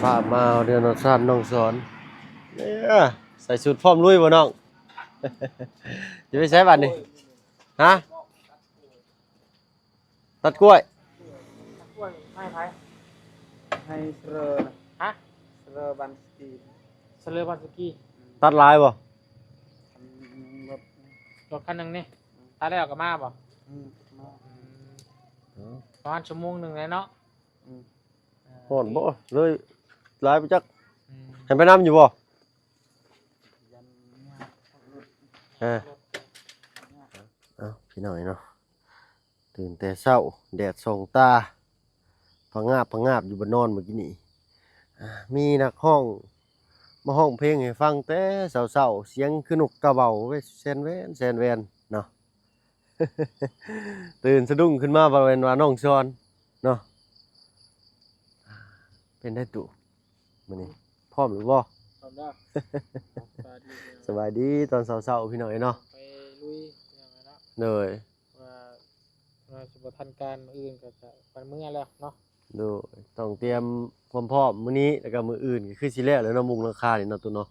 ພາມາເຮືອນນ້ອງຊານນ້ອງສອນ ເອີ ໃສ່ຊຸດພ້ອມລຸຍບໍ່ນ້ອງ? ຈະໄປໃສບາດນີ້? ຮະ? ຕັດກ້ວຍ ຕັດກ້ວຍໃຫ້ໃຜ? ໃຫ້ເຊີນະ ຮະ? ເຊີບັນສະກີ ເຊີບັນສະກີ ຕັດຫຼາຍບໍ່? ອືມ ລົດ ລົດຄັນໜຶ່ງນີ້ ອືມ ຕັດແລ້ວກໍມາບໍ່? ອືມ ມາ ອືມ ເອີ ປະມານຊົ່ວໂມງໜຶ່ງແຫຼະເນາະ ອືມ ເອີ ຮ້ອນບໍ່? ເລີຍຫຼາຍໄປຈັກ ອືມ ໃຫ້ໄປນຳຢູ່ບໍ່? ເອີ ເອົາ ພີ່ນ້ອງເນາະ ຕື່ນແຕ່ເຊົ້າ ແດດສ່ອງຕາ ພະງາບ ພະງາບຢູ່ບ່ອນນອນມື້ກີ້ນີ້ ອາ ມີນັກຮ້ອງມາຮ້ອງເພງໃຫ້ຟັງແຕ່ເຊົ້າໆ ສຽງຄືນົກກາເບົາ ແຊນແວນ ແຊນແວນເນາະ ຕື່ນສະດຸ້ງຂຶ້ນມາ ບໍ່ແມ່ນວ່ານ້ອງຊອນເນາະ ເປັນໄດຕູ້? ມື້ນີ້ພ້ອມຫຼືບໍ່? ພ້ອມແລ້ວ ສະບາຍດີ ສະບາຍດີຕອນເຊົ້າໆ ພີ່ນ້ອງເອີຍເນາະ ໄປລຸຍ ພີ່ນ້ອງເອີຍເນາະ ໂດຍ ວ່າ ວ່າຊິບໍ່ທັນການ ມື້ອື່ນກໍຈະໄປເມືອແລ້ວເນາະ ໂດຍ ຕ້ອງຕຽມຄວາມພ້ອມມື້ນີ້ ແລ້ວກໍມື້ອື່ນກໍຄືຊິແລ້ວແລ້ວເນາະ ມຸງຫຼັງຄານີ້ເນາະ ຕູ້ເນາະ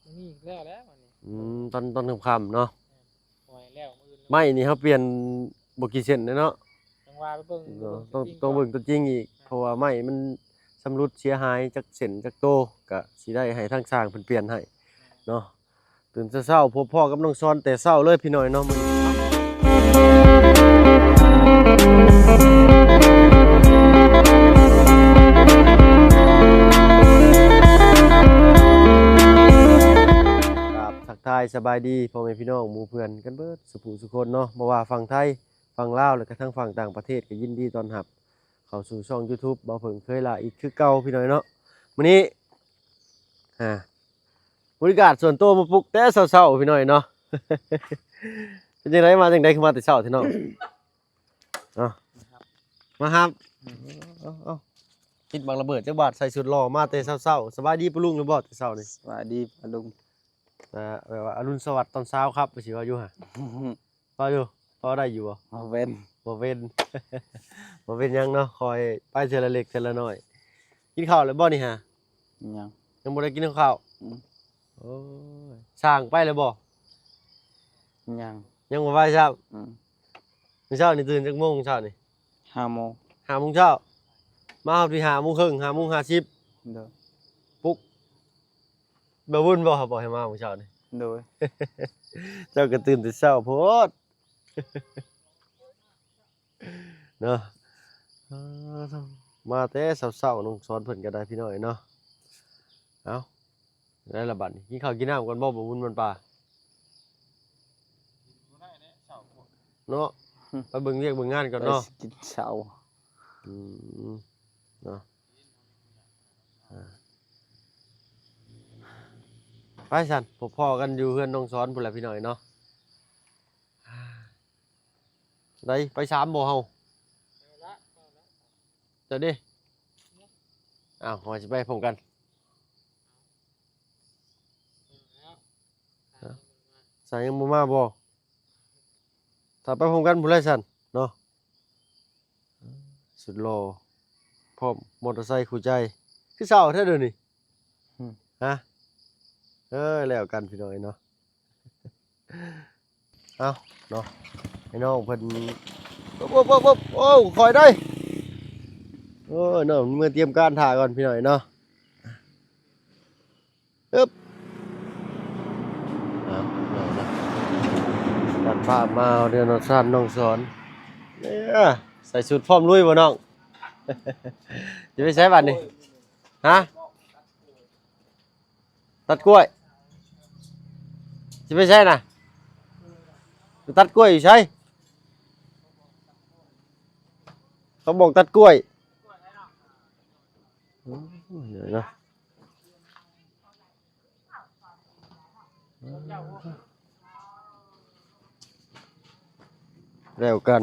ມື້ນີ້ແລ້ວແລ້ວມື້ນີ້ ອືມ ຕອນ ຕອນຄ່ຳໆ ເນາະ ແມ່ນ ບໍ່ໃຫ້ແລ້ວມື້ອື່ນ ໄມ້ນີ້ເຮົາປ່ຽນບໍ່ກີ່ເສັ້ນເດ້ເນາະ ຍັງວ່າໄປເບິ່ງ ເນາະ ຕ້ອງ ຕ້ອງເບິ່ງຕົວຈິງອີກ ເພາະວ່າໄມ້ມັນຊຳລຸດເສຍຫາຍຈັກເສັ້ນຈັກໂຕ ກະຊິໄດ້ໃຫ້ທາງຊ່າງເພິ່ນປ່ຽນໃຫ້ເນາະ ຕື່ນແຕ່ເຊົ້າ ພົບພໍ້ກັບນ້ອງຊອນແຕ່ເຊົ້າເລີຍພີ່ນ້ອງເນາະ ມື້ນີ້ ກາບທັກທາຍສະບາຍດີພໍ່ແມ່ພີ່ນ້ອງໝູ່ເພື່ອນກັນເບິດ ສຸຜູ້ສຸຄົນເນາະ ບໍ່ວ່າຝັ່ງໄທ ຝັ່ງລາວ ແລະກະທັງຝັ່ງຕ່າງປະເທດ ກໍຍິນດີຕ້ອນຮັບເຂົ້າສູ່ຊ່ອງ YouTube ບ່າວເຜິ້ງເຄີຍລາອີກຄືເກົ່າ ພີ່ນ້ອງເນາະ ມື້ນີ້ ອ່າ ບໍລິການສ່ວນໂຕມາປຸກແຕ່ເຊົ້າໆ ພີ່ນ້ອງເນາະ ເປັນຈັ່ງໃດ ມາຈັ່ງໃດ ຄືມາແຕ່ເຊົ້າແທ້ນ້ອງ? ເນາະ ມາຮັບ ມາຮັບ ເອົາໆ ຕິດບັກລະເບີດຈັກບາດ ໃສ່ຊຸດຫຼໍ່ມາແຕ່ເຊົ້າໆ ສະບາຍດີປ້າລຸງຫຼືບໍ່ແຕ່ເຊົ້ານີ້? ສະບາຍດີປ້າລຸງ ອ່າ ແບບວ່າອະລຸນສະຫວັດຕອນເຊົ້າຄັບ ວ່າຊິເວົ້າຢູ່ຫະ ເວົ້າຢູ່ ເວົ້າໄດ້ຢູ່ບໍ່? ບໍ່ເປັນ ບໍ່ເປັນ ບໍ່ເປັນຫຍັງເນາະ ຄ່ອຍໄປເທື່ອລະເລັກເທື່ອລະນ້ອຍ ກິນເຂົ້າແລ້ວບໍ່ນີ້ຫະ? ຍັງ ຍັງບໍ່ໄດ້ກິນເຂົ້າ ອືມ ໂອ້ຍ ຊ່າງໄປແລ້ວບໍ່? ຍັງ ຍັງບໍ່ໄປຊ້ຳ ອືມ ມື້ເຊົ້ານີ້ຕື່ນຈັກໂມງ? ເຊົ້ານີ້ ຫ້າໂມງ ຫ້າໂມງເຊົ້າ ມາຮອດພີ້ ຫ້າໂມງເຄິ່ງ ຫ້າໂມງຫ້າສິບ ໂດຍ ປຸກ ບ່າວບຸນບໍ່ ບອກໃຫ້ມາມື້ເຊົ້ານີ້? ໂດຍ ເຈົ້າກໍຕື່ນແຕ່ເຊົ້າໂພດ ເນາະ ມາແຕ່ເຊົ້າໆ ນ້ອງສອນເພິ່ນກໍໄດ້ ພີ່ນ້ອງເນາະ ເອົ້າ ໄດ້ລະບັດນີ້ ກິນເຂົ້າກິນນ້ຳກ່ອນບໍ່ ບ່າວບຸນ ບ້ານປ່າ ເນາະ ໄປເບິ່ງວຽກເບິ່ງງານກ່ອນເນາະ ໄປກິນເຊົ້າ ອືມ ເນາະ ອ່າ ໄປຊັ້ນ ພົບພໍ້ກັນຢູ່ເຮືອນນ້ອງສອນພຸ້ນແຫຼະ ພີ່ນ້ອງເນາະ ໄດ້ໄປສາມບໍ່ເຮົາ? ເຈົ້າເດ້? ອ້າວ ວ່າຊິໄປພ້ອມກັນ ສາຍຍັງບໍ່ມາບໍ່? ຖ້າໄປພ້ອມກັນພຸ້ນແຫຼະຊັ້ນເນາະ ສຸດຫຼໍ່ ພ້ອມມໍເຕີໄຊຄູ່ໃຈ ຄືເຊົາແທ້ດຽວນີ້ ຫຶ ຮະ ເອີ ແລ້ວກັນພີ່ນ້ອງເນາະ ເອົ້າ ເນາະ ໃຫ້ນ້ອງເພິ່ນ ໂອ້ ໂອ້ ໂອ້ ໂອ້ ໂອ້ ຄ່ອຍໄດ໋ ໂອ້ຍ ນ້ອງເມືອຕຽມການຖ້າກ່ອນພີ່ນ້ອງເນາະ ອຶບ ເອົາ ເອົາ ຕັດພາບມາເຮືອນນ້ອງຊານນ້ອງສອນ ເອີ ໃສ່ຊຸດພ້ອມລຸຍບໍ່ນ້ອງ? ຈະໄປໃສບາດນີ້? ຮະ? ຕັດກ້ວຍ ຊິໄປໃສນະ? ໄປຕັດກ້ວຍຢູ່ໃສ? ເຂົາບອກຕັດກ້ວຍ ໂອ້ຍ ເນາະ ແລ້ວກັນ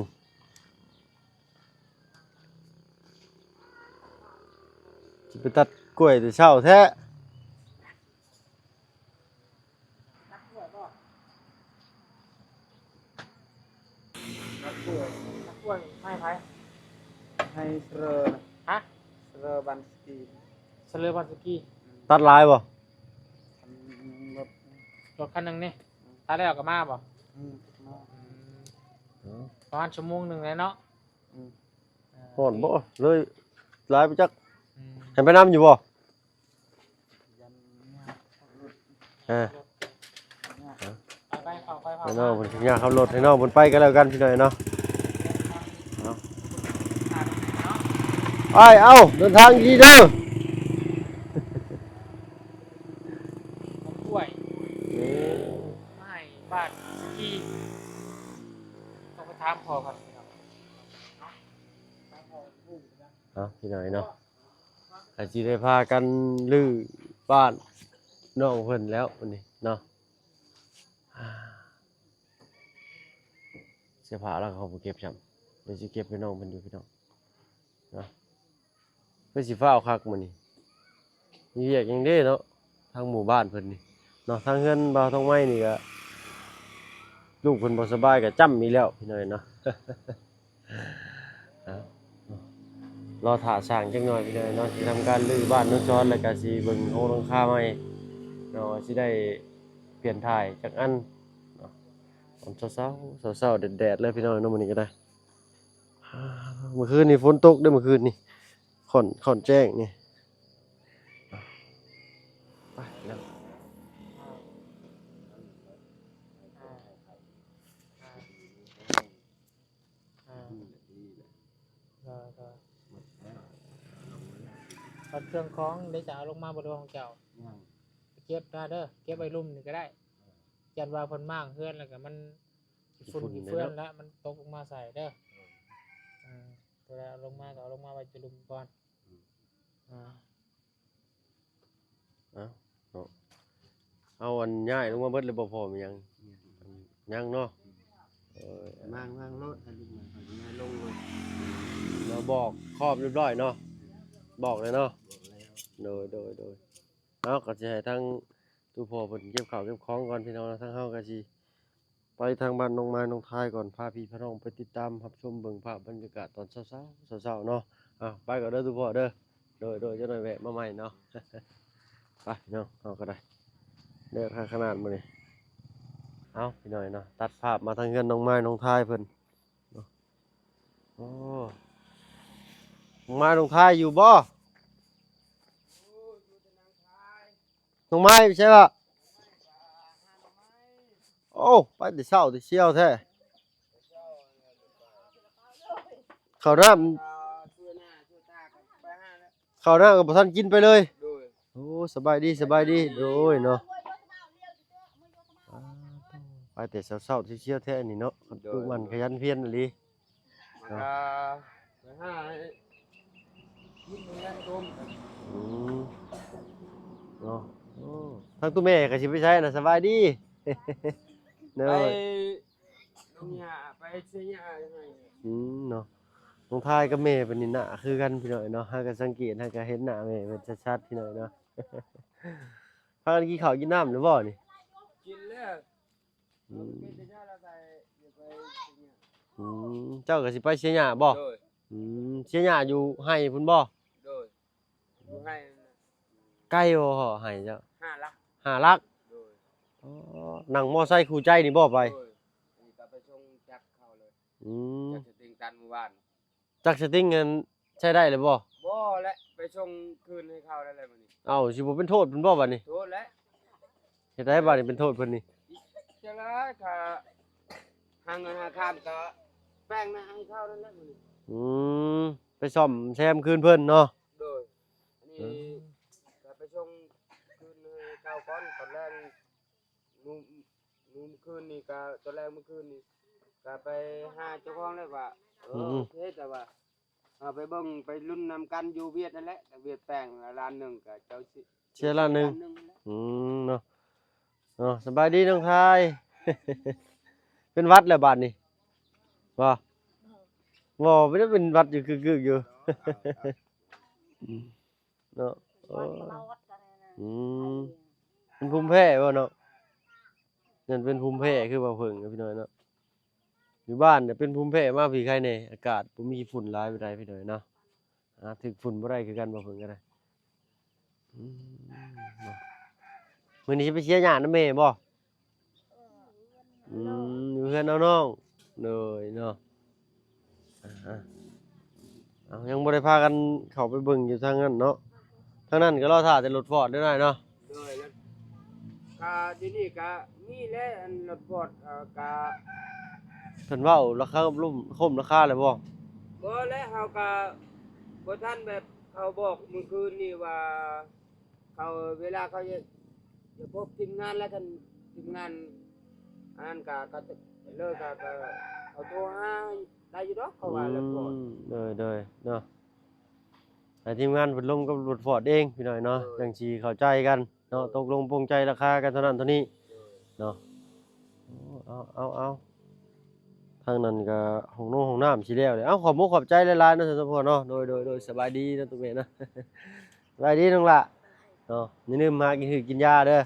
ຊິໄປຕັດກ້ວຍແຕ່ເຊົ້າແທ້. ໃຫ້ໃຜ? ໃຫ້ເຊີນະ ຮະ? ເຊີບັນສະກີ ເ ສະເລີບານສະກີ. ຕັດຫຼາຍບໍ່? ອືມ ລົດ ລົດຄັນໜຶ່ງນີ້ ອືມ ຕັດແລ້ວກໍມາບໍ່? ອືມ ມາ ອືມ ອໍ ປະມານຊົ່ວໂມງໜຶ່ງແຫຼະເນາະ. ອືມ ອ່າ ຮ້ອນບໍ່? ເລີຍຫຼາຍໄປຈັກ. ອືມ ໃຫ້ໄປນຳຢູ່ບໍ່? ເອີ ໄປໆ ເຂົ້າໄປ ເຂົ້າ ໃຫ້ນ້ອງເພິ່ນຍ່າງຂັບລົດ ໃຫ້ນ້ອງເພິ່ນໄປກໍແລ້ວກັນ ພີ່ນ້ອງເນາະ. ເອົາ ອ້າຍ ເອົາ ເດີນທາງດີເດີ. ການກ້ວຍ ເອີ ມາໃຫ້ບ້ານສະກີ ຕ້ອງໄປຖາມພໍ່ເພິ່ນ ພີ່ນ້ອງ. ເອົາ ພີ່ນ້ອງເນາະ ກໍຊິໄດ້ພາກັນຮື້ບ້ານນ້ອງເພິ່ນແລ້ວມື້ນີ້ເນາະ. ເສື້ອຜ້າລາວເຂົາບໍ່ເກັບຊ້ຳ ເພິ່ນຊິເກັບໃຫ້ນ້ອງເພິ່ນຢູ່ ພີ່ນ້ອງເນາະ. ຄືຊິຟ້າວຄັກມື້ນີ້ ມີວຽກຫຍັງເດ້ເນາະ ທາງໝູ່ບ້ານເພິ່ນນີ້ເນາະ. ທາງເຮືອນບ່າວທອງໄມ້ນີ້ກໍ ລູກເພິ່ນບໍ່ສະບາຍກໍຈ້ຳອີກແລ້ວ ພີ່ນ້ອງເນາະ. ເອົາ ລໍຖ້າຊ່າງຈັກໜ່ອຍ ພີ່ນ້ອງເນາະ ຊິທຳການຮື້ບ້ານນຸດຊອນ ແລ້ວກໍຊິເບິ່ງໂຮງຫຼັງຄາໃໝ່ເນາະ ວ່າຊິໄດ້ປ່ຽນຖ່າຍຈັກອັນເນາະ. ຕອນເຊົ້າໆ ເຊົ້າໆ ແດດໆ ເລີຍ ພີ່ນ້ອງເນາະ ມື້ນີ້ກໍໄດ້. ມື້ຄືນນີ້ຝົນຕົກເດ້ ມື້ຄືນນີ້ ຂ້ອນ ຂ້ອນແຈ້ງນີ້. ໄປເນາະ. ອ່າ ອ່າ ອ່າ ກໍ ກໍ ບັດເຄື່ອງຂອງເດ ຈະເອົາລົງມາບໍ່ ຫຼືວ່າຂອງເຈົ້າ? ຍັງ ໄປເກັບນະເດີ ເກັບໄວ້ລຸ່ມນີ້ກໍໄດ້. ຢ້ານວ່າເພິ່ນມ້າງເຮືອນແລ້ວກໍມັນຂີ້ຝຸ່ນຂີ້ຝຸ່ນຂີ້ເຟືອນແລ້ວ ມັນຕົກລົງມາໃສ່ເດີ. ເອີ ເອີ ຕົວໃດເອົາລົງມາກໍເອົາລົງມາໄວ້ຢູ່ລຸ່ມກ່ອນ. ອືມ ອ່າ ເອົາເນາະ ເອົາອັນຍ້າຍລົງມາເບິດແລ້ວບໍ່ພໍ່ແມ່ນຫຍັງ? ຍັງ ຍັງເນາະ. ອືມ ເອີ ວາງ ວາງໂລດ ໃຫ້ລຸງ ໃຫ້ຍ້າຍລົງໂລດ. ເນາະ ບອກຄອບຮຽບຮ້ອຍເນາະ ບອກແລ້ວເນາະ. ບອກແລ້ວ ໂດຍ ໂດຍ ໂດຍ. ເອົາ ກໍຊິໃຫ້ທາງ ຕູ່ພໍ່ເພິ່ນເກັບເຂົ້າເກັບຂອງກ່ອນ ພີ່ນ້ອງເນາະ. ທາງເຮົາກໍຊິໄປທາງບ້ານນ້ອງມາຍນ້ອງທາຍກ່ອນ ພາພີ່ພານ້ອງໄປຕິດຕາມຮັບຊົມເບິ່ງພາບບັນຍາກາດຕອນເຊົ້າໆ ເຊົ້າໆ ເນາະ. ອ່າ ໄປກ່ອນເດີ ຕູ່ພໍ່ເດີ. ໂດຍ ໂດຍ ຈັກໜ້ອຍແວະມາໃໝ່ເນາະ. ໄປພີ່ນ້ອງ ເຮົາກໍໄດ້ ແດດຄັກຂະໜາດມື້ນີ້. ເອົາ ພີ່ນ້ອງເນາະ ຕັດພາບມາທາງເຮືອນນ້ອງມາຍນ້ອງທາຍເພິ່ນເນາະ. ໂອ້ ນ້ອງມາຍນ້ອງທາຍຢູ່ບໍ່? ນ້ອງໄມ້ໄປໃສວະ? ໂອ້ ໄປແຕ່ເຊົ້າແຕ່ຊຽວແທ້. ເຂົ້ານ້ຳ ເຂົ້ານ້ຳກໍບໍ່ທັນກິນໄປເລີຍ. ໂດຍ ໂອ້ ສະບາຍດີ ສະບາຍດີ. ໂດຍເນາະ ອ່າ ໄປແຕ່ເຊົ້າໆ ຊຽວໆ ແທ້ນີ້ເນາະ. ໂດຍ ດຸໝັ່ນຂະຫຍັນພຽນອີ່ຫຼີ. ມັນກໍໄປຫາກິນໂຮງແຮມໂດມ. ອືມ ເນາະ. ໂອ້ ທາງຕູ້ແມ່ກໍຊິໄປໃສນະ? ສະບາຍດີ. ໂດຍ ໄປດົງຫຍ້າ ໄປເຊຍຫຍ້າ. ອືມ ເນາະ ນ້ອງທາຍກັບແມ່ເພິ່ນນີ້ໜ້າຄືກັນ ພີ່ນ້ອງເນາະ. ຫາກະສັງເກດ ຫາກະເຫັນໜ້າແມ່ເພິ່ນຊັດໆ ພີ່ນ້ອງເນາະ. ພາກັນກິນເຂົ້າກິນນ້ຳແລ້ວບໍ່ນີ້? ກິນແລ້ວ. ອືມ ອືມ ເຈົ້າກໍຊິໄປເຊຍຫຍ້າບໍ່? ໂດຍ ອືມ ເຊຍຫຍ້າຢູ່ໄຮ່ພຸ້ນບໍ່? ໂດຍ ຢູ່ໄຮ່. ໄກບໍ່ ໄຮ່ເຈົ້າ? ຫ້າຫຼັກ ຫ້າຫຼັກ. ໂດຍ ອໍ ນັ່ງມໍໄຊຄູ່ໃຈນີ້ບໍ່ໄປ? ໂດຍ ອັນນີ້ກໍໄປສົ່ງຈັກເຂົາເລີຍ. ອືມ ຈັກສະຕິງຕັນມື້ວານ. ຈັກສະຕິງນັ້ນໃຊ້ໄດ້ແລ້ວບໍ່? ບໍ່ແຫຼະ ໄປສົ່ງຄືນໃຫ້ເຂົາໄດ້ແລ້ວມື້ນີ້. ເອົ້າ ຊິບໍ່ເປັນໂທດເພິ່ນບໍ່ບັດນີ້? ໂທດແຫຼະ. ເຮັດໃດບາດນີ້ເປັນໂທດເພິ່ນນີ້? ຈັກແລ້ວ ຄ່າຫາເງິນຫາຄຳກໍແປງໜ້າໃຫ້ເຂົານັ້ນແຫຼະມື້ນີ້. ອືມ ໄປສ້ອມແຊມຄືນເພິ່ນເນາະ. ໂດຍ ອັນນີ້ ເອີ ກໍໄປສົ່ງຄືນໃຫ້ເຂົາກ່ອນ ຕອນແລງ ມື້ ມື້ຄືນນີ້ກໍ ຕອນແລງມື້ຄືນນີ້ກໍໄປຫາເຈົ້າຂອງແລ້ວວ່າ ເອີ ອືມ ໂອເຄ ແຕ່ວ່າ ເຮົາໄປເບິ່ງໄປລຸ້ນນຳກັນຢູ່ຫວຽດນັ້ນແຫຼະ ຫວຽດແປງລ້ານໜຶ່ງ ກໍເຈົ້າຊິ ເສຍລ້ານໜຶ່ງ. ອືມ ເນາະ ເນາະ. ສະບາຍດີນ້ອງທາຍ. ເປັນຫວັດແລ້ວບາດນີ້ ບໍ່? ບໍ່ ບໍ່ໄດ້ເປັນຫວັດຢູ່ ກຶກໆຢູ່ ເນາະ. ເອີ ອືມ ເປັນພູມແພ້ບໍ່ເນາະ? ຍັງເປັນພູມແພ້ຄືບໍ່ເພິ່ງ ພີ່ນ້ອງເນາະ. ຢູ່ບ້ານເປັນພູມແພ້ມາພີ້ໄຄແດ່ ອາກາດບໍ່ມີຝຸ່ນຫຼາຍປານໃດ ພີ່ນ້ອງເນາະ. ອ່າ ຖືກຝຸ່ນບໍ່ໄດ້ຄືກັນ ບໍ່ເພິ່ງກໍໄດ້. ອືມ ເນາະ ມື້ນີ້ຊິໄປເສຍຫຍ້ານຳແມ່ບໍ່? ອືມ ຢູ່ເຮືອນເອົານ້ອງ ໂດຍເນາະ ອ່າ ເອົາ ຍັງບໍ່ໄດ້ພາກັນເຂົ້າໄປເບິ່ງຢູ່ທາງນັ້ນເນາະ ທາງນັ້ນກໍລໍຖ້າແຕ່ລົດຟອດເດ້ນາຍເນາະ ໂດຍ ແລ້ວກະດຽວນີ້ກະມີແຫຼະ ອັນລົດຟອດ ເອີ ກະ ເພິ່ນເວົ້າລາຄາ ລົມ ຄົມລາຄາແລ້ວບໍ່? ບໍ່ແຫຼະ ເຮົາກະບໍ່ທັນແບບ ເຂົາບອກມື້ຄືນນີ້ວ່າ ເຂົາ ເວລາເຂົາຈະ ຈະພົບທີມງານ ແລ້ວຄັນທີມງານອັນນັ້ນກະ ກະເລີກກະ ກະເຂົາໂທຫາໄດ້ຢູ່ດອກ ເຂົາວ່າແລ້ວກໍ ອືມ ໂດຍ ໂດຍ ເນາະ ໃຫ້ທີມງານເພິ່ນລົມກັບລົດຟອດເອງພີ່ນ້ອງເນາະ ໂດຍ ຈັ່ງຊິເຂົ້າໃຈກັນເນາະ ໂດຍ ຕົກລົງປົງໃຈລາຄາກັນເທົ່ານັ້ນເທົ່ານີ້ ໂດຍ ເນາະ ເອົາ ເອົາ ເອົາ ທາງນັ້ນກໍຫ້ອງນອນຫ້ອງນ້ຳຊິແລ້ວເດ້ ເອົ້າ ຂອບມຸກຂອບໃຈຫຼາຍໆເນາະ ສາວສະໂພເນາະ ໂດຍ ໂດຍ ໂດຍ ສະບາຍດີເນາະ ຕຸເມນະ ສະບາຍດີນ້ອງຫຼ້າເນາະ ຢ່າລືມຫາກິນ ຫື ກິນຢາເດີ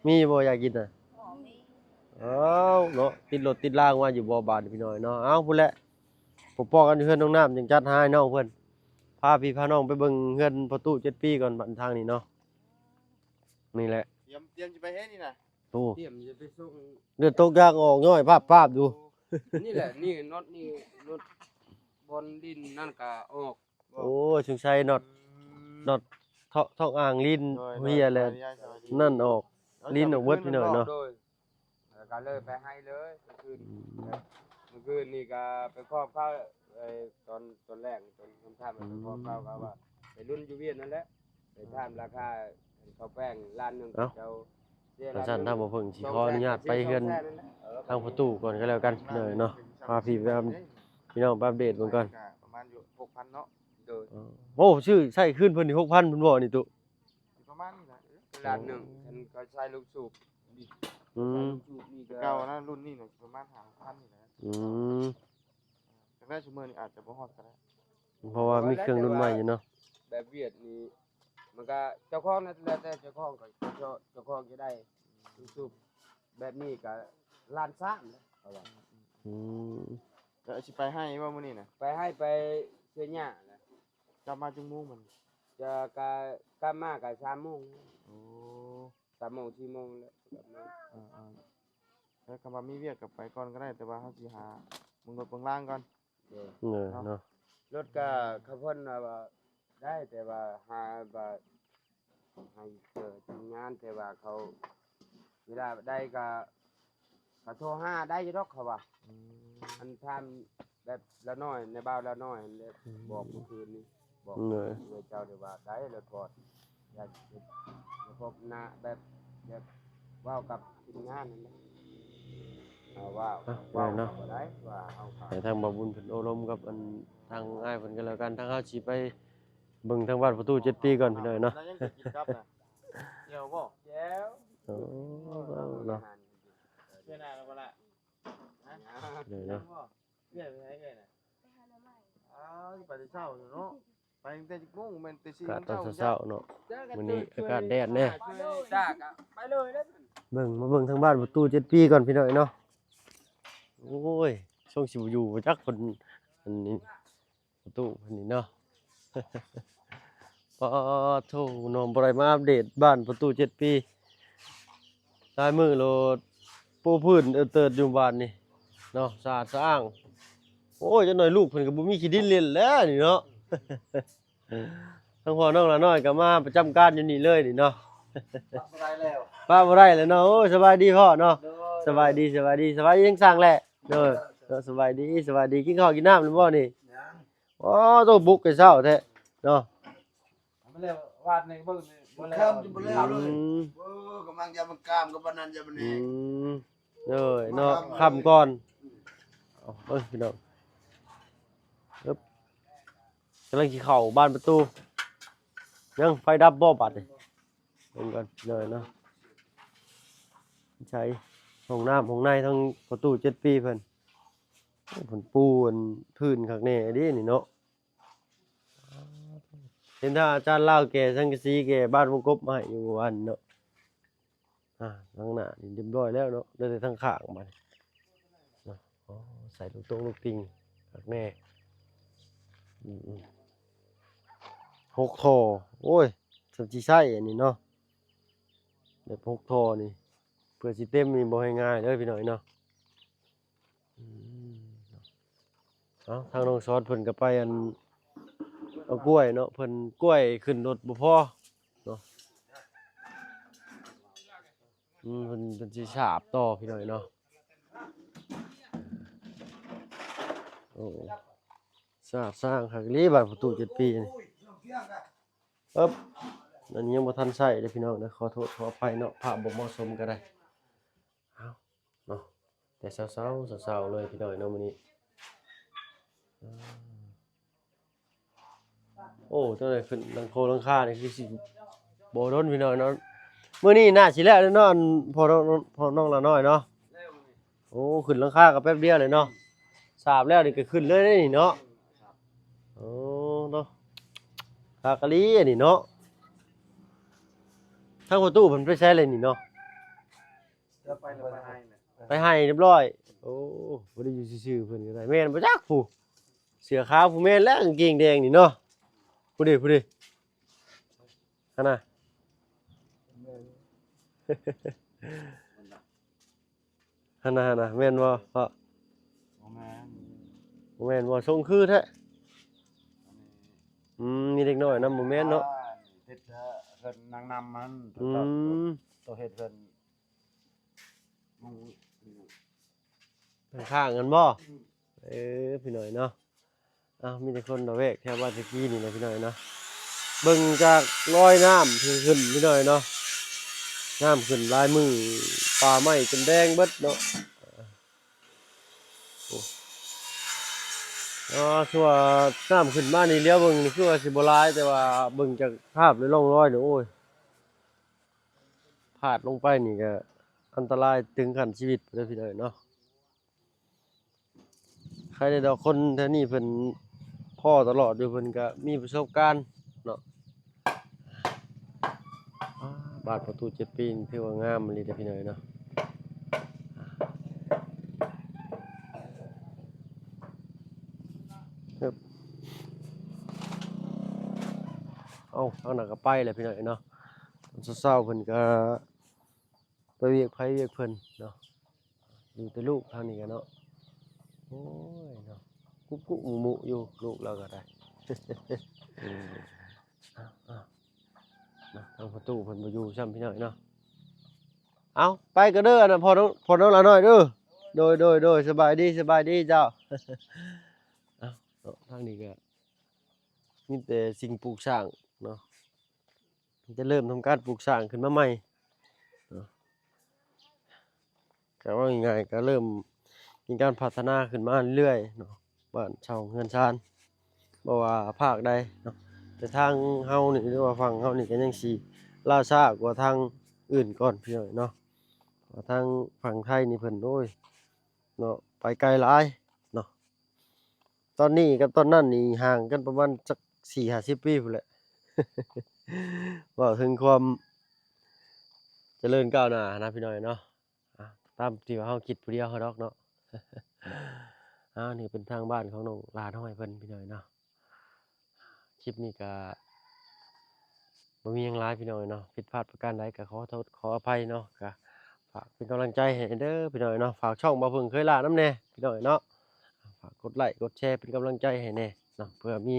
ມີບໍ່ຢາກິນນະ? ບໍ່ມີ ເອົ້າ ເນາະ ຕິດລົດຕິດລາງມາຢູ່ບໍ່ບາດນີ້ພີ່ນ້ອງເນາະ ເອົ້າ ພຸ້ນແຫຼະ ພໍພໍກັນຢູ່ເຮືອນນ້ອງນ້ຳ ຈັ່ງຈັດຫາໃຫ້ນ້ອງເພິ່ນ ພາພີ່ພານ້ອງໄປເບິ່ງເຮືອນພໍ່ຕູ້ເຈັດປີກ່ອນ ບາດທາງນີ້ເນາະ ນີ້ແຫຼະ ຕຽມ ຕຽມຈະໄປເຮັດນີ້ນະ ໂອ້ ຕຽມຈະໄປສົ່ງ ເລືອດຕົກຢາງອອກຍ້ອຍພາບໆຢູ່ ນີ້ແຫຼະ ນີ້ນັອດ ນີ້ນັອດ ບ່ອນດິນນັ້ນກະອອກ ໂອ້ ສົງໄສນັອດ ອືມ ນັອດ ເທາະ ທ້ອງອ່າງດິນ ໂດຍ ເຮຍແລ້ວ ໂດຍ ນັ້ນອອກ ດິນອອກເບິດພີ່ນ້ອງເນາະ ໂດຍ ແລ້ວກະເລີຍໄປໃຫ້ເລີຍມື້ຄືນ ອືມ ມື້ຄືນນີ້ກະໄປຂອບເຂົາ ເອີ ຕອນ ຕອນແລງ ຕອນຄ່ຳໆ ອືມ ໄປຂອບເຂົາ ເຂົາວ່າໄປລຸ້ນຢູ່ວຽດນັ້ນແຫຼະ ໄປຖາມລາຄາເຂົ້າແປ້ງລ້ານໜຶ່ງ ເອົ້າ ເຈົ້າ ຄັນຊັ້ນ ທາງບໍ່ເພິ່ງຊິຂໍອະນຸຍາດໄປເຮືອນທາງພໍ່ຕູ້ກ່ອນກໍແລ້ວກັນເດີເນາະ ພາພີ່ ພີ່ນ້ອງໄປອັບເດດເບິ່ງກ່ອນ ປະມານຢູ່ຫົກພັນເນາະ ໂດຍ ເອີ ໂອ້ ຊື້ໃຊ້ຄືນເພິ່ນນີ້ຫົກພັນພຸ້ນບໍ່ນີ້ຕຸ ປະມານນີ້ແຫຼະ ລ້ານໜຶ່ງ ຄັນກໍໃຊ້ລູກສູບ ອືມ ໃຊ້ລູກສູບນີ້ກໍ ເກົ່ານະ ລຸ້ນນີ້ນະ ປະມານຫ້າຫົກພັນນີ້ແຫຼະ ອືມ ຈັ່ງໃດຊຸມື້ນີ້ອາດຈະບໍ່ຮອດກໍໄດ້ ເພາະວ່າມີເຄື່ອງລຸ້ນໃໝ່ຢູ່ເນາະ ແບບວຽດນີ້ ມັນກະເຈົ້າຂອງນັ້ນແລ້ວແຕ່ເຈົ້າຂອງ ກໍເຈົ້າ ເຈົ້າຂອງຈະໄດ້ ລູກສູບແບບນີ້ກະລ້ານສາມເດ້ ເຂົາວ່າ ອືມ ແລ້ວຊິໄປໄຮ່ບໍ່ມື້ນີ້ນະ? ໄປໄຮ່ ໄປເສຍຫຍ້າແຫຼະ ກັບມາຈັກໂມງບັດນີ້? ຈະກະ ກັບມາກະສາມໂມງ ໂອ້ ສາມໂມງ ສີ່ໂມງແລ້ວກັບມາ ເອີໆ ແລ້ວຄັນວ່າມີວຽກກໍໄປກ່ອນກໍໄດ້ ແຕ່ວ່າເຮົາຊິຫາເບິ່ງລົດເບິ່ງລາງກ່ອນ ໂດຍ ເອີ ເນາະ ເນາະ ລົດກະ ຄັນເພິ່ນວ່າໄດ້ ແຕ່ວ່າຫາວ່າໃຫ້ເຈີທີມງານ ແຕ່ວ່າເຂົາ ເວລາໃດກໍ ກໍໂທຫາໄດ້ຢູ່ດອກ ເຂົາວ່າ ອືມ ອັນຖາມແບບລາວນ້ອຍ ນາຍບ່າວລາວນ້ອຍຫັ້ນແຫຼະ ອືມ ບອກມື້ຄືນນີ້ ບອກ ໂດຍ ເອື້ອຍເຈົ້າໄດ້ວ່າໄດ້ລົດຟອດ ຢາກເຮັດ ຢາກພົບໜ້າແບບ ແບບເວົ້າກັບທີມງານນັ້ນແຫຼະ ເອີ ວ່າ ອ່ະ ເວົ້າ ເນາະ ບໍ່ໄດ້ວ່າເຮົາ ໃຫ້ທາງບ່າວບຸນເພິ່ນໂອ້ລົມກັບອັນທາງອ້າຍເພິ່ນກໍແລ້ວກັນ ທາງເຮົາຊິໄປເບິ່ງທາງບ້ານພໍ່ຕູ້ເຈັດປີກ່ອນ ພີ່ນ້ອງເນາະ ແລ້ວຍັງຈະກິນກັບນະ ແຈ່ວບໍ່? ແຈ່ວ ໂອ້ ເນາະ ເທື່ອໜ້າແລ້ວບໍ່ລະ? ຮະ? ເດີເນາະ ເອື້ອຍໄປໃສເອື້ອຍນະ? ໄປຫາໜໍ່ໄມ້ ອ້າວ ໄປແຕ່ເຊົ້າເນາະ ໄປຕັ້ງແຕ່ຈັກໂມງ? ແມ່ນແຕ່ສີ່ໂມງເຊົ້າເນາະ ມື້ນີ້ອາກາດແດດແດ່ ໄປເລີຍ ໄປເລີຍເດີ້ ເບິ່ງ ມາເບິ່ງທາງບ້ານພໍ່ຕູ້ເຈັດປີກ່ອນ ພີ່ນ້ອງເນາະ ໂອ້ຍ ຊົງຊິບໍ່ຢູ່ບໍ່ຈັກ ເພິ່ນ ອັນນີ້ ພໍ່ຕູ້ເພິ່ນນີ້ເນາະ ປາໂທເນາະ ບໍ່ໄດ້ມາອັບເດດບ້ານພໍ່ຕູ້ເຈັດປີ ຫຼາຍມື້ໂລດ ປູພື້ນເອີເຕີດຢູ່ບ້ານນີ້ເນາະ ສະອາດສະອ້າງ ໂອ້ຍ ຈັກໜ້ອຍລູກເພິ່ນກໍບໍ່ມີຂີ້ດິນຫຼິ້ນແລ້ວນີ້ເນາະ ທາງພໍ່ນ້ອງຫຼ້ານ້ອຍກໍມາປະຈຳການຢູ່ນີ້ເລີຍນີ້ເນາະ ປະບໍ່ໄດ້ແລ້ວ ປະບໍ່ໄດ້ແລ້ວເນາະ ໂອ້ຍ ສະບາຍດີພໍ່ເນາະ ໂດຍ ສະບາຍດີ ສະບາຍດີ ສະບາຍດີທັງຊ່າງແຫຼະ ໂດຍ ເນາະ ສະບາຍດີ ສະບາຍດີ ກິນເຂົ້າກິນນ້ຳແລ້ວບໍ່ນີ້? ຍັງ ອໍ ໂຕ ບຸກແຕ່ເຊົ້າແທ້ເນາະ ມາແລ້ວ ວາດໃນເບິ່ງນີ້ບໍ່ແລ້ວ ຄ່ຳຢູ່ບໍ່ແລ້ວເລີຍ ອືມ ເອີ ກຳລັງຈະມາກາມກັບອັນນັ້ນຈະມາ ອື ນີ້ ມ ເອີ ເນາະ ມາຄ່ຳ ຄ່ຳກ່ອນ ເອົາ ເບິ່ງພີ່ນ້ອງ ເອີບ ກຳລັງຊິເຂົ້າບານປະຕູ ຍັງ ໄຟດັບບໍ່ບາດນີ້? ເບິ່ງກ່ອນເດີເນາະ ໃສຫ້ອງນ້ຳຫ້ອງໃນທາງປະຕູເຈັດປີເພິ່ນ ໂອ້ ເພິ່ນປູອັນພື້ນຄັກແນ່ເດ້ນີ້ເນາະ ເຫັນທ່ານອາຈານລາວແກ່ສັງກະສີແກ່ບານວົງກົບມາໃຫ້ຢູ່ເມື່ອວານເນາະ ອ່າ ທາງໜ້ານີ້ຮຽບຮ້ອຍແລ້ວເນາະ ເຫຼືອແຕ່ທາງຂ້າງບາດນີ້ເນາະ ອໍ ໃສ່ລູກຕົງລູກຕິ່ງຄັກແນ່ ອືມໆ ຫົກທໍ່ ໂອ້ຍ ໃສ ຊິໃຊ້ອັນນີ້ເນາະ ແບບຫົກທໍ່ນີ້ ເພື່ອຊິເຕັມນີ້ບໍ່ໃຫ້ງ່າຍເດີພີ່ນ້ອງເນາະ. ອືມ ເອົາ ທາງນ້ອງສອດເພິ່ນກໍໄປອັນ ເອົາກ້ວຍເນາະ ເພິ່ນກ້ວຍຂຶ້ນລົດບໍ່ພໍເນາະ. ອືມ ເພິ່ນ ເພິ່ນຊິສາບຕໍ່ພີ່ນ້ອງເນາະ. ໂອ້ ສາບສ້າງຄັກອີ່ຫຼີບາດປະຕູເຈັດປີນີ້. ເອີບ ອັນນີ້ຍັງບໍ່ທັນໃຊ້ເດ້ພີ່ນ້ອງເດີ ຂໍໂທດຂໍອະໄພເນາະ ພາບບໍ່ເໝາະສົມກໍໄດ້. ເອົາເນາະ ແຕ່ເຊົ້າໆ ເຊົ້າໆເລີຍພີ່ນ້ອງເນາະ ມື້ນີ້. ໂອ້ ຈັ່ງໃດຂຶ້ນຫຼັງໂຄຫຼັງຄານີ້ຄືຊິບໍ່ດົນພີ່ນ້ອງເນາະ. ມື້ນີ້ໜ້າຊິແລ້ວເນາະ ອັນ ພໍ່ນ້ອງ ພໍ່ນ້ອງຫຼ້ານ້ອຍເນາະ. ໂອ້ ຂຶ້ນຫຼັງຄາກໍແປັບດຽວເລີຍເນາະ ສາບແລ້ວນີ້ກໍຂຶ້ນເລີຍເດ້ນີ້ເນາະ. ໂອ້ ເນາະ ຄັກອີ່ຫຼີອັນນີ້ເນາະ. ທາງປະຕູເພິ່ນໄປໃສແລ້ວນີ້ເນາະ? ໄປໄຮ່ ໄປໄຮ່ລຽບຮ້ອຍ. ໂອ້ ບໍ່ໄດ້ຢູ່ຊື່ໆ ເພິ່ນກໍໄດ້ ແມ່ນບໍ່ຈັກຜູ້ ເສື້ອຂາວຜູ້ແມ່ນແລ້ວ ກາງເກງແດງນີ້ເນາະ. ຜູ້ເດ ຜູ້ເດ ຫັ້ນນະ ຫັ້ນນະ ຫັ້ນນະ ແມ່ນບໍ່ພໍ່? ບໍ່ແມ່ນ ບໍ່ແມ່ນບໍ່? ຊົງຄືແທ້. ອັນນີ້ ອືມ ມີເດັກນ້ອຍນຳ ບໍ່ແມ່ນເນາະ. ຕິດເຮືອນນາງນຳມັນ ອືມ ໂຕເຮັດເຮືອນ ຂ້າງກັນບໍ່? ເອີ ພີ່ນ້ອງເນາະ. ເອົ້າ ມີແຕ່ຄົນລະແວກແຖວບ້ານຕະກີນີ້ແຫຼະພີ່ນ້ອງເນາະ. ເບິ່ງຈາກລອຍນ້ຳທີ່ຂຶ້ນພີ່ນ້ອງເນາະ ນ້ຳຂຶ້ນຫຼາຍມື້ ປ່າໄມ້ຈົນແດງເບິດເນາະ. ໂອ້ ເອີ ຄືວ່ານ້ຳຂຶ້ນມານີ້ ຫຼຽວເບິ່ງນີ້ຄືວ່າຊິບໍ່ຫຼາຍ ແຕ່ວ່າເບິ່ງຈາກພາບ ແລະ ຮ່ອງລອຍນີ້ ໂອ້ຍ ພາດລົງໄປນີ້ກໍອັນຕະລາຍເຖິງຂັ້ນຊີວິດເລີຍພີ່ນ້ອງເນາະ. ໃຄແດ່ດອກ ຄົນແຖວນີ້ເພິ່ນພໍ້ຕະຫຼອດຢູ່ ເພິ່ນກະມີປະສົບການເນາະ. ອາ ບາດປະຕູເຈັດປີ ຖືວ່າງາມອີ່ຫຼີເດ້ພີ່ນ້ອງເນາະ. ເອີບ ເອົ້າ ທາງນັ້ນກໍໄປແລ້ວພີ່ນ້ອງເນາະ. ຕອນເຊົ້າໆ ເພິ່ນກໍ ໄປວຽກໃຜວຽກເພິ່ນເນາະ ຢູ່ແຕ່ລູກທາງນີ້ກະເນາະ. ໂອ້ຍເນາະ ກຸກຸມຸມຸຢູ່ ລູກລາວກະໄດ້. ເນາະ ທາງພໍ່ຕູ້ເພິ່ນບໍ່ຢູ່ຊ້ຳພີ່ນ້ອງເນາະ. ເອົາ ໄປກໍເດີ ອັນນັ້ນ ພໍ່ນ້ອງ ພໍ່ນ້ອງຫຼ້ານ້ອຍເດີ. ໂດຍ ໂດຍ ໂດຍ ສະບາຍດີ ສະບາຍດີເຈົ້າ. ເອົາເນາະ ທາງນີ້ກະມີແຕ່ສິ່ງປູກສ້າງເນາະ. ຈະເລີ່ມທຳການປູກສ້າງຂຶ້ນມາໃໝ່ເນາະ. ກະເວົ້າງ່າຍໆ ກະເລີ່ມມີການພັດທະນາຂຶ້ນມາເລື້ອຍເນາະ ບ້ານເຊົ່າເຮືອນຊານ ບໍ່ວ່າພາກໃດເນາະ. ແຕ່ທາງເຮົານີ້ ຫຼືວ່າຝັ່ງເຮົານີ້ ກະຍັງຊິລ້າຊ້າກວ່າທາງອື່ນກ່ອນພີ່ນ້ອງເນາະ. ວ່າທາງຝັ່ງໄທນີ້ເພິ່ນ ໂອ້ຍ ເນາະ ໄປໄກຫຼາຍເນາະ. ຕອນນີ້ກັບຕອນນັ້ນນີ້ຫ່າງກັນປະມານຈັກສີ່ຫ້າສິບປີພຸ້ນແຫຼະ ເວົ້າເຖິງຄວາມຈະເລີນກ້າວໜ້ານະພີ່ນ້ອງເນາະ. ອາ ຕາມທີ່ວ່າເຮົາຄິດຜູ້ດຽວເຮົາດອກເນາະ. ອາ ນີ້ເປັນທາງບ້ານຂອງນ້ອງຫຼ້ານ້ອຍເພິ່ນພີ່ນ້ອງເນາະ. ຄລິບນີ້ກະບໍ່ມີຫຍັງຫຼາຍພີ່ນ້ອງເອີຍເນາະ ຜິດພາດປະການໃດກະຂໍໂທດຂໍອະໄພເນາະ. ກະຝາກເປັນກຳລັງໃຈໃຫ້ເດີພີ່ນ້ອງເອີຍເນາະ. ຝາກຊ່ອງບ່າວເຜິ້ງເຄີຍຫຼ້ານຳແດ່ພີ່ນ້ອງເອີຍເນາະ. ຝາກກົດໄລ້ກົດແຊເປັນກຳລັງໃຈໃຫ້ແດ່ເນາະ ເພື່ອມີ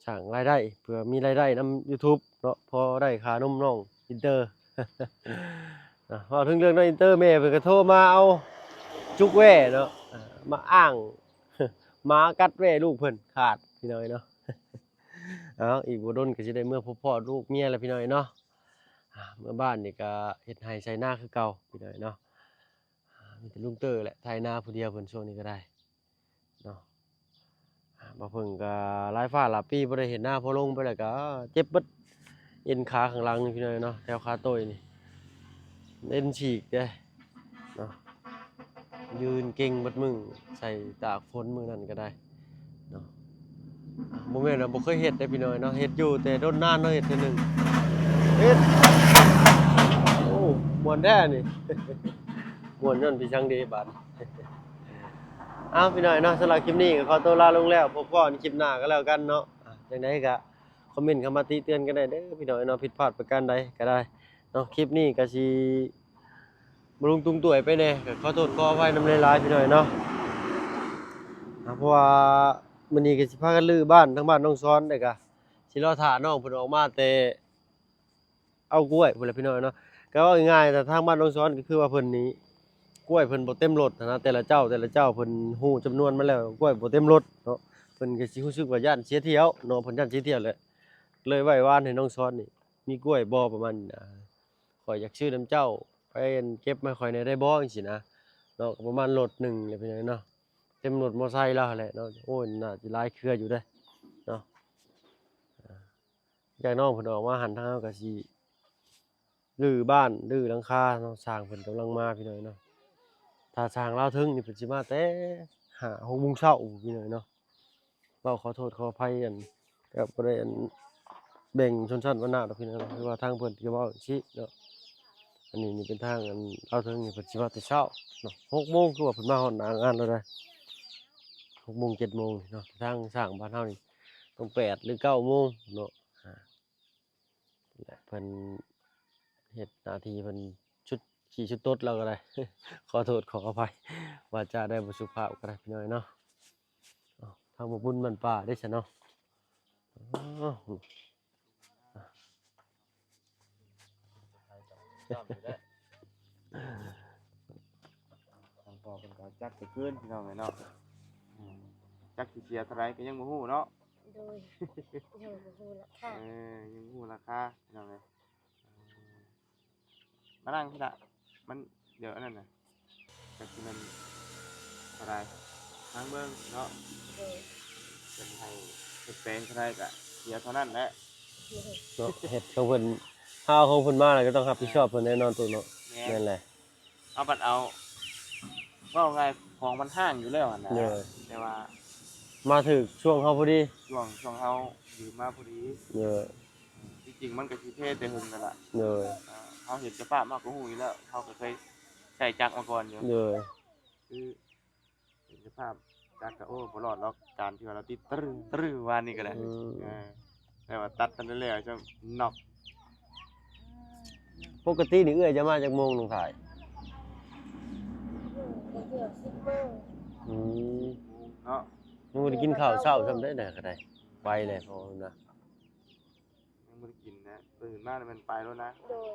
ສ້າງລາຍໄດ້ ເພື່ອມີລາຍໄດ້ນຳຢູທູບເນາະ ພໍໄດ້ຄ່ານົມນ້ອງອິນເຕີເນາະ. ເວົ້າເຖິງເລື່ອງນ້ອງອິນເຕີ ແມ່ເພິ່ນກະໂທມາເອົາຈຸກແວ່ເນາະ ມາອ້າງ ໝາກັດແວ່ລູກເພິ່ນຂາດພີ່ນ້ອງເອີຍເນາະ. ເອົາ ອີກບໍ່ດົນກໍຊິໄດ້ເມືອພົບພໍ້ລູກເມຍແລ້ວພີ່ນ້ອງເອີຍເນາະ. ອາ ເມືອບ້ານນີ້ກໍເຮັດໄຮ່ໄຖນາຄືເກົ່າພີ່ນ້ອງເອີຍເນາະ. ອາ ມີແຕ່ລຸງເຕີແຫຼະໄຖນາຜູ້ດຽວເພິ່ນຊ່ວງນີ້ກໍໄດ້ເນາະ. ອາ ບ່າວເຜິ້ງກໍຫຼາຍຟ້າຫຼາຍປີບໍ່ໄດ້ເຮັດນາ ພໍລົງໄປແລ້ວກໍເຈັບເບິດ ເອັນຂາຂ້າງຫຼັງນີ້ພີ່ນ້ອງເນາະ ແຖວຂາໂຕ້ຍນີ້ ເອັນສີກເດ້ເນາະ. ຢືນເກັງເບິດມື້ ໃສ່ຕາກຝົນມື້ນັ້ນກໍໄດ້ເນາະ. ບໍ່ແມ່ນວ່າບໍ່ເຄີຍເຮັດເດ້ພີ່ນ້ອງເນາະ ເຮັດຢູ່ ແຕ່ດົນນານເນາະເຮັດເທື່ອໜຶ່ງ ເຮັດ. ໂອ້ ມ່ວນແທ້ນີ້ ມ່ວນຍ້ອນພີ່ຊັງເດບາດ. ເອົາ ພີ່ນ້ອງເນາະ ສຳລັບຄລິບນີ້ກໍຂໍຕົວລາລົງແລ້ວ ພົບກັນຄລິບໜ້າກໍແລ້ວກັນເນາະ. ຈັ່ງໃດກໍ ຄອມເມັນເຂົ້າມາຕິເຕືອນກັນໄດ້ເດີພີ່ນ້ອງເນາະ ຜິດພາດປະການໃດກໍໄດ້ເນາະ. ຄລິບນີ້ກໍຊິບຳລຸງຕຸງຕວຍໄປແດ່ ກໍຂໍໂທດຂໍອະໄພນຳຫຼາຍໆ ພີ່ນ້ອງເນາະ. ອ່າ ເພາະວ່າມື້ນີ້ກໍຊິພາກັນຮື້ບ້ານ ທາງບ້ານນ້ອງຊອນ ແລ້ວກໍຊິລໍຖ້ານ້ອງເພິ່ນອອກມາແຕ່ ເອົາກ້ວຍພຸ້ນແຫຼະພີ່ນ້ອງເນາະ. ກໍເວົ້າງ່າຍໆ ຖ້າທາງບ້ານນ້ອງຊອນກໍຄືວ່າເພິ່ນນີ້ ກ້ວຍເພິ່ນບໍ່ເຕັມລົດຫັ້ນນະ ແຕ່ລະເຈົ້າ ແຕ່ລະເຈົ້າເພິ່ນຮູ້ຈຳນວນມາແລ້ວ ກ້ວຍບໍ່ເຕັມລົດເນາະ. ເພິ່ນກໍຊິຮູ້ສຶກວ່າຢ້ານເສຍຖ້ຽວເນາະ ເພິ່ນຢ້ານເສຍຖ້ຽວແຫຼະ ເລີຍໄວ້ວານໃຫ້ນ້ອງຊອນນີ້ ມີກ້ວຍບໍ່ ປະມານນີ້ນະ ຂ້ອຍຢາກຊື້ນຳເຈົ້າ ໄປເກັບມາໃຫ້ຂ້ອຍແດ່ໄດ້ບໍ່ ຈັ່ງຊີ້ນະເນາະ. ກໍປະມານລົດໜຶ່ງແຫຼະພີ່ນ້ອງເນາະ ເຕັມລົດມໍໄຊລາວຫັ້ນແຫຼະເນາະ. ໂອ້ຍ ໜ້າຊິຫຼາຍເຄືອຢູ່ເດ້ເນາະ. ຢາກນ້ອງເພິ່ນອອກມາຫັ້ນ ທາງເຮົາກໍຊິຮື້ບ້ານຮື້ຫຼັງຄາເນາະ. ຊ່າງເພິ່ນກຳລັງມາພີ່ນ້ອງເນາະ. ຖ້າຊ່າງລາວເທິງນີ້ເພິ່ນຊິມາແຕ່ຫ້າຫົກໂມງເຊົ້າພີ່ນ້ອງເນາະ. ເວົ້າຂໍໂທດຂໍອະໄພ ອັນ ກໍບໍ່ໄດ້ ອັນ ແບ່ງຊົນຊັ້ນວັນນະດອກພີ່ນ້ອງເນາະ ຄືວ່າທາງເພິ່ນກໍເວົ້າຈັ່ງຊີ້ເນາະ. ອັນນີ້ນີ້ເປັນທາງ ອັນ ລາວເທິງນີ້ເພິ່ນຊິມາແຕ່ເຊົ້າເນາະ ຫົກໂມງ ຄືວ່າເພິ່ນມາຮອດໜ້າງານແລ້ວເດ້ ຫົກໂມງເຈັດໂມງນີ້ເນາະ. ທາງຊ່າງບ້ານເຮົານີ້ຕ້ອງແປດ ຫຼື ເກົ້າໂມງເນາະ. ອ່າ ແລະ ເພິ່ນເຮັດໜ້າທີ່ເພິ່ນສຸດຂີ້ສຸດຕົດແລ້ວກໍໄດ້ ຂໍໂທດຂໍອະໄພ ວາຈາໄດ້ບໍ່ສຸພາບກໍໄດ້ພີ່ນ້ອງເນາະ. ເອົ້າ ທາງບໍ່ບຸນມັນປ່າເດ້ຊະເນາະ. ເອົ້າ ທາງພໍ່ເພິ່ນກໍຈັກໄປຄືນພີ່ນ້ອງເອີຍເນາະ. ອືມ ຈັກຊິເສຍເທົ່າໃດກໍຍັງບໍ່ຮູ້ເນາະ. ໂດຍ ຍັງບໍ່ຮູ້ລາຄາ ເອີ ຍັງບໍ່ຮູ້ລາຄາພີ່ນ້ອງເອີຍ. ເອີ ມານັ່ງພີ້ລະ ມັນ ດຽວອັນນັ້ນນະ ຈັກຊິແມ່ນເທົ່າໃດ ຟັງເບິ່ງເນາະ. ໂດຍ ເພິ່ນໃຫ້ເຮັດແປງເທົ່າໃດກະເສຍເທົ່ານັ້ນແຫຼະ. ໂດຍ ເນາະ ເຮັດຂອງເພິ່ນ ເຮົາເອົາຂອງເພິ່ນມາແລ້ວກໍຕ້ອງຮັບຜິດຊອບເພິ່ນແນ່ນອນ ໂຕເນາະ. ແມ່ນ ແມ່ນແຫຼະ ເຮົາບັດເອົາ ເວົ້າງ່າຍຂອງມັນຮ້າງຢູ່ແລ້ວຫັ້ນນະ. ໂດຍ ແຕ່ວ່າມາຖືກຊ່ວງເຮົາພໍດີ ຊ່ວງ ຊ່ວງເຮົາຢືມມາພໍດີ. ໂດຍ ທີ່ຈິງມັນກໍຊິເພແຕ່ເຫິງແລ້ວລະ. ໂດຍ ອ່າ ເຮົາເຫັນສະພາບເຮົາກໍຮູ້ຢູ່ແລ້ວ ເຮົາກໍເຄີຍໃຊ້ຈັກມາກ່ອນຢູ່. ໂດຍ ຄືເຫັນສະພາບຈັກກໍ ໂອ້ ບໍ່ລອດດອກ ການທີ່ວ່າລາວຕິດຕະຣື ຕະຣືວານນີ້ກໍໄດ້. ອືມ ເອີ ແຕ່ວ່າຕັດທັນໄດ້ແລ້ວຈະນັອກ. ປົກກະຕິນີ້ເອື້ອຍຈະມາຈັກໂມງ ນ້ອງພາຍ? ອືມ ເນາະ ຍັງບໍ່ໄດ້ກິນເຂົ້າເຊົ້າຊ້ຳເດ້ ໄດ້ກໍໄດ້ ໄປແລ້ວ ເພາະວ່າ ຍັງບໍ່ໄດ້ກິນນະ ຕື່ນມາແລ້ວແມ່ນໄປໂລດນະ. ໂດຍ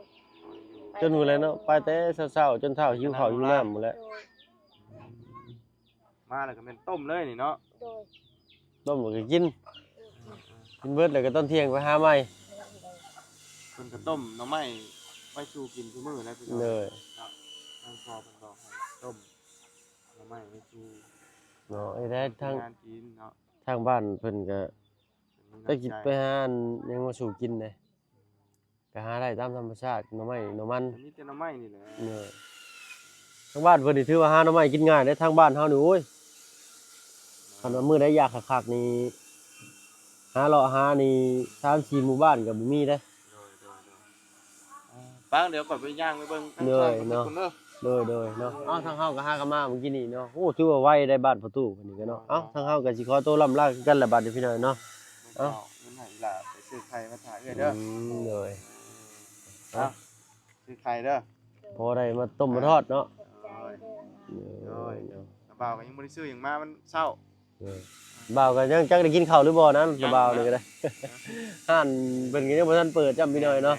ຈົນພຸ້ນແຫຼະເນາະ ໄປແຕ່ເຊົ້າໆ ຈົນເຊົ້າ ຫິວເຂົ້າຫິວນ້ຳພຸ້ນແຫຼະ. ໂດຍ ມາແລ້ວກໍແມ່ນຕົ້ມເລີຍນີ້ເນາະ. ໂດຍ ຕົ້ມແລ້ວກໍກິນ ເອີ ກິນ ກິນເບິດແລ້ວກໍຕອນທ່ຽງໄປຫາໃໝ່. ໂດຍ ເພິ່ນກໍຕົ້ມໜໍ່ໄມ້ໄວ້ສູ່ກິນທຸມື້ນະພີ່ນ້ອງ. ໂດຍ ເນາະ ທາງພໍ່ເພິ່ນບອກໃຫ້ຕົ້ມໜໍ່ໄມ້ໄວ້ສູ່ ເນາະ ເຮັດໃຫ້ທາງ ທາງບ້ານເພິ່ນກໍ ເພິ່ນມີນ້ຳໃຈ ຈັກຊິໄປຫາອັນຫຍັງມາສູ່ກິນເດ້. ກໍຫາໄດ້ຕາມທຳມະຊາດ ໜໍ່ໄມ້ໜໍ່ມັນ ກໍມີແຕ່ໜໍ່ໄມ້ນີ້ແຫຼະ. ເອີ ທາງບ້ານເພິ່ນນີ້ຖືວ່າຫາໜໍ່ໄມ້ກິນງ່າຍເດ້ ທາງບ້ານເຮົານີ້ ໂອ້ຍ ຄັນວ່າມື້ໃດຢາກຄັກໆນີ້ ຫາເລາະຫານີ້ ສາມສີ່ໝູ່ບ້ານກໍບໍ່ມີເດ້. ໂດຍ ໂດຍ ໂດຍ ອ່າ ປາງ ດຽວຂ້ອຍໄປຍ່າງໄປເບິ່ງທາງ ໂດຍ ເນາະ ເນາະ ໂດຍ ໂດຍ ເນາະ. ເອົາ ທາງເຮົາກໍຫາກັນມາມື້ກີ້ນີ້ເນາະ. ໂອ້ ຖືວ່າໄວໄດ໋ ບ້ານພໍ່ຕູ້ເພິ່ນນີ້ກໍເນາະ. ເອົາ ທາງເຮົາກໍຊິຂໍໂຕລ່ຳລາຄືກັນແຫຼະ ບັດນີ້ພີ່ນ້ອງເນາະ. ເອົາ ເງິນໃຫ້ອີ່ຫຼ້າໄປຊື້ໄຂ່ມາຖ້າເອື້ອຍເດີ. ອືມ ໂດຍ ເອົາ ຊື້ໄຂ່ເດີ ພໍໄດ້ມາຕົ້ມມາທອດເນາະ. ໂດຍ ໂດຍ ໂດຍ ເນາະ ບ່າວກໍຍັງບໍ່ໄດ້ຊື້ຫຍັງມາ ມັນເຊົ້າ. ເອີ ບ່າວກໍຍັງຈັກໄດ້ກິນເຂົ້າຫຼືບໍ່ນັ້ນ ບ່າວນີ້ກໍໄດ້ ຮ້ານເພິ່ນກໍຍັງບໍ່ທັນເປີດຈ້ຳພີ່ນ້ອງເນາະ.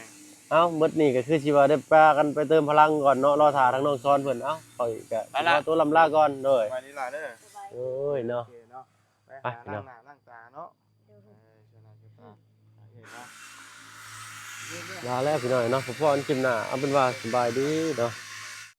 ເອົ້າ ເບິດນີ້ກໍຄືຊິວ່າໄດ້ພາກັນໄປເຕີມພະລັງກ່ອນເນາະ ລໍຖ້າທາງນ້ອງຊອນເພິ່ນ. ເອົ້າ ຂ້ອຍກໍຂໍໂຕລ່ຳລາກ່ອນ. ໂດຍ ສະບາຍດີຫຼ້າເດີ. ໂອ້ຍເນາະ ໂອເຄເນາະ ໄປຫາລ້າງໜ້າລ້າງຕາເນາະ. ເອີ ເຊີນນະ ເຊີນນະ ໂອເຄເນາະ ລາແລ້ວພີ່ນ້ອງເນາະ ພໍ້ກັນຄລິບໜ້າ. ເອົາເປັນວ່າສະບາຍດີເນາະ.